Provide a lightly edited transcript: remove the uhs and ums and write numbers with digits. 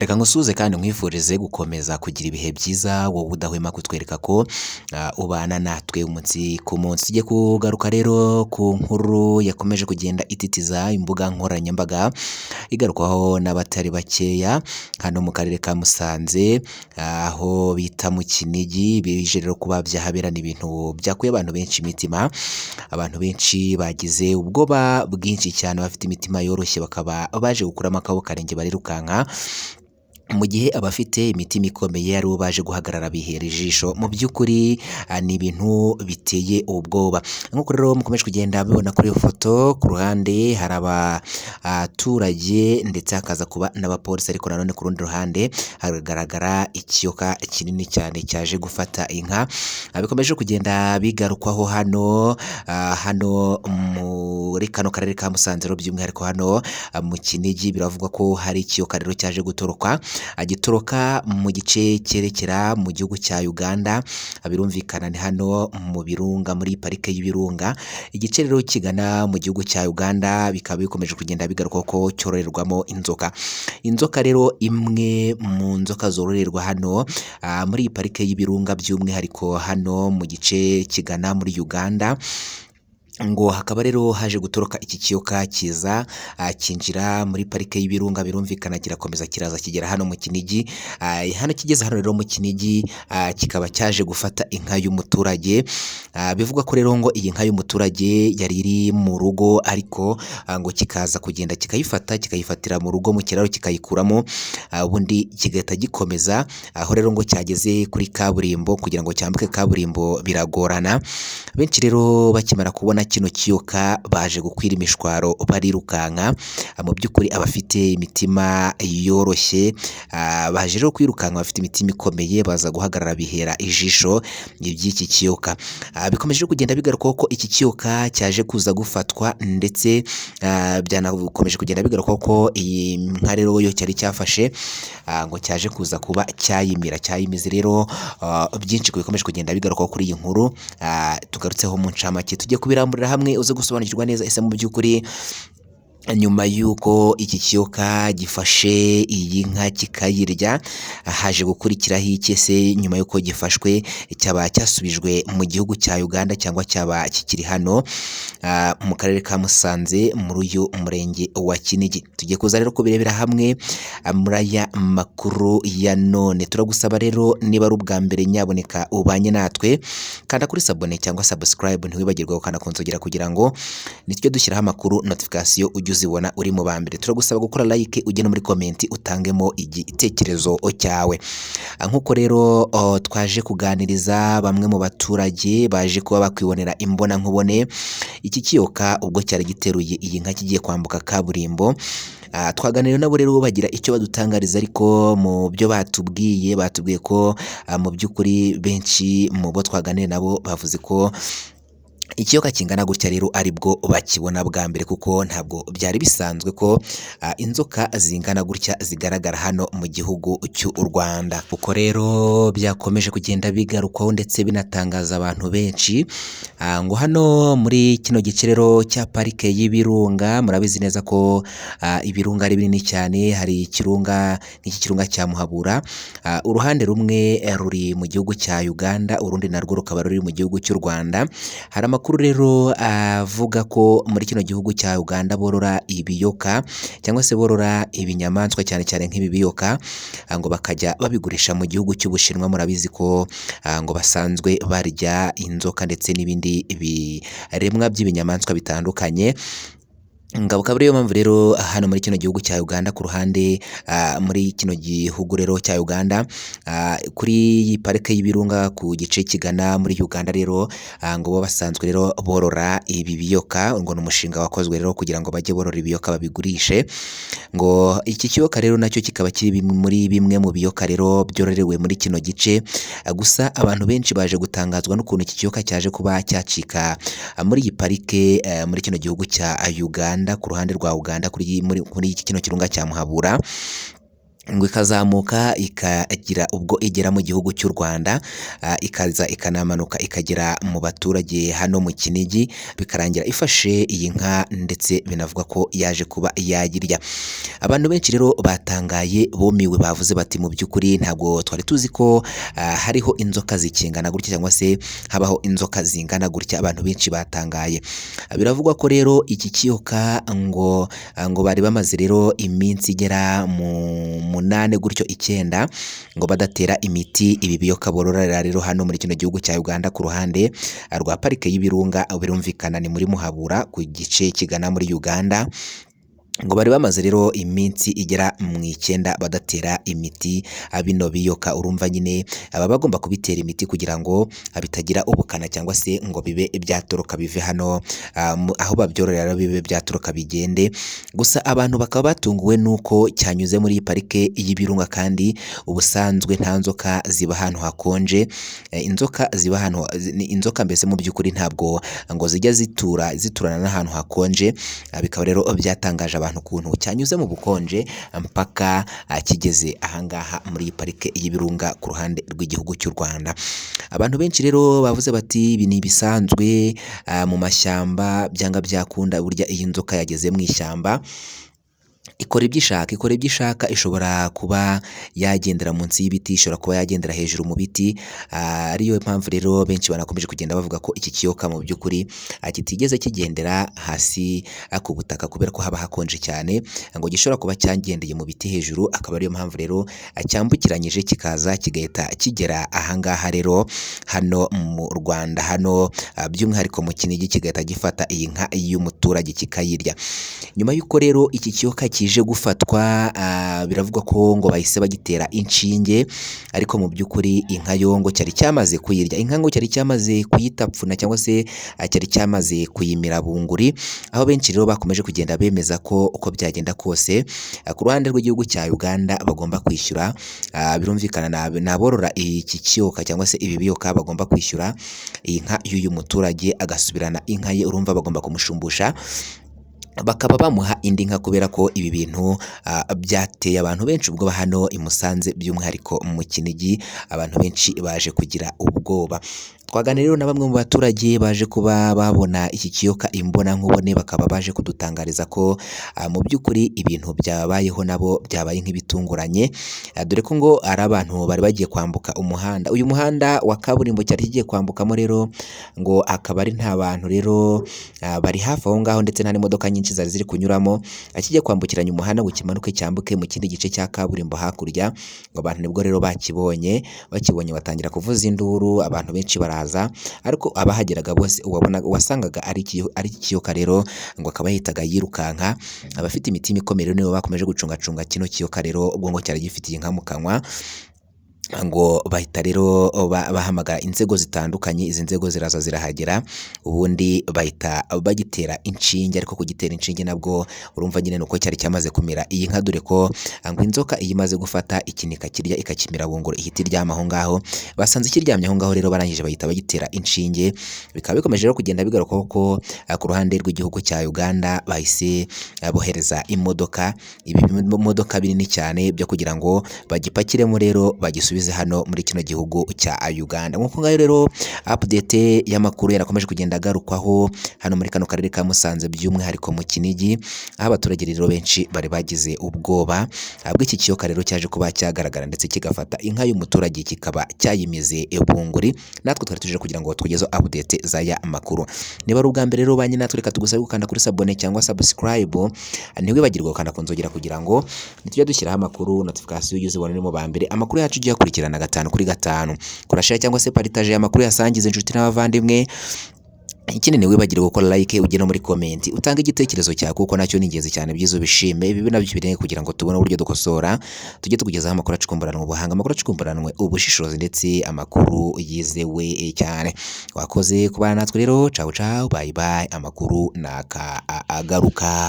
Reka ngusuhuze kandi nkwifurize gukomeza kugira ibihe byiza, wowe udahwema kutwereka ko ubana natwe umunsi ku munsi. Tujye kugaruka rero ku nkuru yakomeje kugenda ititiza imbuga nkoranyambaga, igarukwaho n'abatari bakeya hano mu karere ka Musanze, aho bita mu Kinigi, bije rero kuba byahabera ni ibintu byakuye abantu benshi imitima, abantu benshi bagize ubwoba bwinshi cyane, bafite imitima yoroshye bakaba baje gukuramo akabo karenge barirukanka, mu gihe abafite imitima ikomeye aribo baje guhagarara bihera ijisho. Mu by'ukuri ni ibintu biteye ubwoba. Nk'uko rero mukomeje kugenda mubibona kuri iyo foto, ku ruhande hari abaturage ndetse hakaza kuba n'abapolisi, ariko nanone ku rundi ruhande hagaragara ikiyoka kinini cyane cyaje gufata inka. Bikomeje kugenda bigarukwaho hano, hano muri kano karere ka Musanze rero by'umwihariko hano mu Kinigi, biravugwa ko hari ikiyoka rero cyaje gutoroka, gitoroka mu gice cyerekera mu gihugu cya Uganda, birumvikana ni hano mu birunga muri parike y'ibirunga, igice rero kigana mu gihugu cya Uganda bikaba bikomeje kugenda bigarukwa ko cyororerwamo inzoka. Inzoka rero imwe mu nzoka zororerwa hano muri iyi parike y'ibirunga by'umwihariko hano mu gice kigana muri Uganda, ngo hakaba rero haje gutoroka iki kiyoka kiza kinjira muri parike y'ibirunga, birumvikana kirakomeza kiraza kigera hano mu Kinigi, hano kigeze hano rero mu Kinigi kikaba cyaje gufata inka y'umuturage, bivugwa ko rero ngo iyi nka y'umuturage yari iri mu rugo ariko ngo kikaza kugenda kikayifata kikayifatira mu rugo mu kiraro kikayikuramo, ubundi kigahita gikomeza, aho rero ngo cyageze kuri kaburimbo kugira ngo cyambuke kaburimbo biragorana, benshi rero bakimara kubona kino kiyoka baje gukwira imishwaro barirukanka, mu by'ukuri abafite imitima yoroshye baje rero kwirukanka bafite imitima ikomeye baza guhagarara bihera ijisho iby'iki kiyoka. Bikomeje kugenda bigarukwaho ko iki kiyoka cyaje kuza gufatwa ndetse byanakomeje kugenda bigarukwaho ko iyi nka rero yo cyari cyafashe ngo cyaje kuza kuba cyayimira, cyayimize rero byinshi bikomeje kugenda bigarukwaho kuri iyi nkuru tugarutseho mu ncamake, tujye kubiramburira hamwe uze gusobanukirwa neza ese mu by'ukuri nyuma y'uko iki kiyoka gifashe iyi nka kikayirya, haje gukurikiraho iki se nyuma y'uko gifashwe cyaba cyasubijwe mu gihugu cya Uganda cyangwa cyaba kikiri hano mu karere ka Musanze muri uyu murenge wa Kinigi. Tugiye kuza rero kubirebera hamwe muri aya makuru ya none. Turagusaba rero niba ari ubwa mbere nyaboneka ubanye natwe, kanda kuri sabone cyangwa subscribe, ntiwibagirwe gukanda ku nzogera kugira ngo nitujye dushyiraho amakuru notification ujye uzibona uri mu ba mbere. Turagusaba gukora like, ujye no muri comment utangemo igitekerezo cyawe. Nk'uko rero twaje kuganiriza bamwe mu baturage baje kuba bakwibonera imbonankubone iki kiyoka ubwo cyari giteruye iyi nka kigiye kwambuka kaburimbo, twaganiriye nabo rero bagira icyo badutangariza, ariko mu byo batubwiye batubwiye ko mu by'ukuri benshi mu bo twaganiriye nabo bavuze ko ikiyoka kingana gutya rero aribwo bakibona bwa mbere, kuko ntabwo byari bisanzwe ko inzoka zingana gutya zigaragara hano mu gihugu cy'u Rwanda. Kuko rero byakomeje kugenda bigarukwaho ndetse binatangaza abantu benshi, ngo hano muri kino gice rero cya parike y'ibirunga, murabizi neza ko ibirunga ari binini cyane, hari ikirunga nk'iki kirunga cya Muhabura, uruhande rumwe ruri mu gihugu cya Uganda, urundi narwo rukaba ruri mu gihugu cy'u Rwanda. Hari amakuru rero avuga ko muri kino gihugu cya Uganda borora ibiyoka cyangwa se borora ibinyamaswa cyane cyane nk'ibi biyoka, ngo bakajya babigurisha mu gihugu cy'Ubushinwa. Murabizi ko ngo basanzwe barya inzoka ndetse n'ibindi biremwa by'ibinyamaswa bitandukanye. Ngabo akaba ariyo mpamvu rero hano muri kino gihugu cya Uganda ku ruhande muri kino gihugu rero cya Uganda kuri iyi parike y'ibirunga ku gice kigana muri Uganda rero ngo bo basanzwe rero borora ibi biyoka, ngo ni umushinga wakozwe rero kugira ngo bajye borora ibiyoka babigurishe. Ngo iki kiyoka rero nacyo kikaba kiri muri bimwe mu biyoka rero byororewe muri kino gice, gusa abantu benshi baje gutangazwa n'ukuntu iki kiyoka cyaje kuba cyacika muri iyi parike muri kino gihugu cya Uganda, ku ruhande rwa Uganda kuri kino kirunga cya Muhabura. ngo ikazamuka ikagira ubwo igera mu gihugu cy'u Rwanda, ikaza ikanamanuka ikagera mu baturage hano mu Kinigi, bikarangira ifashe iyi nka ndetse binavuga ko yaje kuba yayirya. Abantu benshi rero batangaye bumiwe, bavuze bati mu by'ukuri ntabwo twari tuzi ko hariho inzoka zikingana gutya cyangwa se habaho inzoka zingana gutya. Abantu benshi batangaye. Biravugwa ko rero iki kiyoka ngo bari bamaze rero iminsi igera mu 8 gutyo 9 ngo badatera imiti ibi biyoka bororera rero hano muri kino gihugu cya Uganda ku ruhande rwa parike y'Ibirunga, birumvikana ni muri Muhabura ku gice kigana muri Uganda. Ngo bari bamaze rero iminsi igera mu 9 badatera imiti bino biyoka. Urumva nyine baba bagomba kubitera imiti kugira ngo bitagira ubukana cyangwa se ngo bibe byatoroka bive hano aho babyororera bibe byatoroka bigende. Gusa abantu bakaba batunguwe nuko cyanyuze muri iyi parike y'Ibirunga, kandi ubusanzwe nta nzoka ziba ahantu hakonje. Inzoka ziba ahantu, inzoka mbese mu by'ukuri ntabwo ngo zijya ziturana n'ahantu hakonje. Bikaba rero byatangaje abantu ukuntu cyanyuze mu bukonje mpaka kigeze ahangaha muri iyi parike y'Ibirunga ku ruhande rw'igihugu cy'u Rwanda. Abantu benshi rero bavuze bati ibi ni ibisanzwe mu mashyamba, byanga byakunda burya iyi nzoka yageze mu ishyamba ikora ibyo ishaka, ikora ibyo ishaka, ishobora kuba yagendera munsi y'ibiti, ishobora kuba yagendera hejuru mu biti. Ariyo mpamvu rero benshi banakomeje kugenda bavuga ko iki kiyoka mu by'ukuri kitigeze kigendera hasi ku butaka kubera ko haba hakonje cyane, ngo gishobora kuba cyagendeye mu biti hejuru, akaba ariyo mpamvu rero cyambukiranyije kikaza kigahita kigera ahangaha rero hano mu Rwanda, hano by'umwihariko mu Kinigi, kigahita gifata iyi nka y'umuturage kikayirya. Nyuma y'uko rero iki kiyoka kije gufatwa, biravugwa ko ngo bahise bagitera inshinge, ariko mu by'ukuri inka yo ngo cyari cyamaze kuyirya, inka ngo cyari cyamaze kuyitapfuna cyangwa se cyari cyamaze kuyimira bunguri, aho benshi rero bakomeje kugenda bemeza ko uko byagenda kose ku ruhande rw'igihugu cya Uganda bagomba kwishyura. Birumvikana n'aborora iki kiyoka cyangwa se ibi biyoka bagomba kwishyura iyi nka y'uyu muturage agasubirana inka ye. Urumva bagomba kumushumbusha bakaba bamuha indi nka, kubera ko ibi bintu byateye abantu benshi ubwoba hano i Musanze, by'umwihariko mu Kinigi, abantu benshi baje kugira ubwoba. Twaganiriye rero na bamwe mu baturage baje kuba babona iki kiyoka imbonankubone, bakaba baje kudutangariza ko mu by'ukuri ibintu byabayeho nabo byabaye nk'ibitunguranye, dore ko ngo ari abantu bari bagiye kwambuka umuhanda, uyu muhanda wa kaburimbo cyari kigiye kwambukamo rero, ngo akaba ari nta bantu rero bari hafi aho ngaho, ndetse nta n'imodoka nyinshi zari ziri kunyuramo, akijya kwambukiranya umuhanda ngo kimanuke cyambuke mu kindi gice cya kaburimbo hakurya, ngo abantu nibwo rero bakibonye, bakibonye batangira kuvuza induru, abantu benshi baraza, ariko abahageraga bose wasangaga ari ikiyoka rero, ngo akaba yahitaga yirukanka. Abafite imitima ikomeye rero nibo bakomeje gucungacunga kino kiyoka rero, ubwo ngo cyari gifitiye inka mu kanwa, ngo bahita rero bahamagara inzego zitandukanye, izi nzego ziraza zirahagera, ubundi bahita bagitera inshinge, ariko kugitera inshinge nabwo urumva nyine nuko cyari cyamaze kumira iyi nka, dore ko ngo inzoka iyo imaze gufata ikintu ikakirya ikakimira bunguru ihita iryama aho ngaho. Basanze kiryamye aho ngaho rero, barangije bahita bagitera inshinge. Bikaba bikomeje rero kugenda bigarukaho ko ku ruhande rw'igihugu cya Uganda bahise bohereza imodoka, ibi bimodoka binini cyane byo kugira ngo bagipakiremo rero bagisubize hano muri kino gihugu cya Uganda. Nk'uko ngayo rero update y'amakuru yarakomeje kugenda agarukwaho hano muri kano karere ka Musanze, by'umwihariko mu Kinigi, aho abaturage rero benshi bari bagize ubwoba bw'iki kiyoka rero cyaje kuba cyagaragara ndetse kigafata inka y'umuturage kikaba cyayimize bunguri. Natwe twari tuje kugira ngo tugezeho update z'aya makuru. Niba ari ubwa mbere rero banye natwe, reka tugusabe gukanda kuri sabone cyangwa subscribe, ntiwibagirwe gukanda ku nzogera kugira ngo nitujya dushyiraho amakuru notification ujye uzibona uri mu ba mbere. Amakuru yacu ujye uyakurikirana 5 kuri 5, kora share cyangwa se partage amakuru yasangize inshuti n'abavandimwe. Ikindi ntiwibagirwe gukora like, ujye no muri comment utange igitekerezo cyawe, kuko nacyo ni ingenzi cyane, byiza ubishime, ibi nabyo birenge kugira ngo tubone uburyo dukosora, tujye tukugezaho amakuru acukumburanwe ubuhanga, amakuru acukumburanwe ubushishozi, ndetse amakuru yizewe cyane. Wakoze kubana natwe rero, ciao ciao, bye bye, amakuru naka agaruka.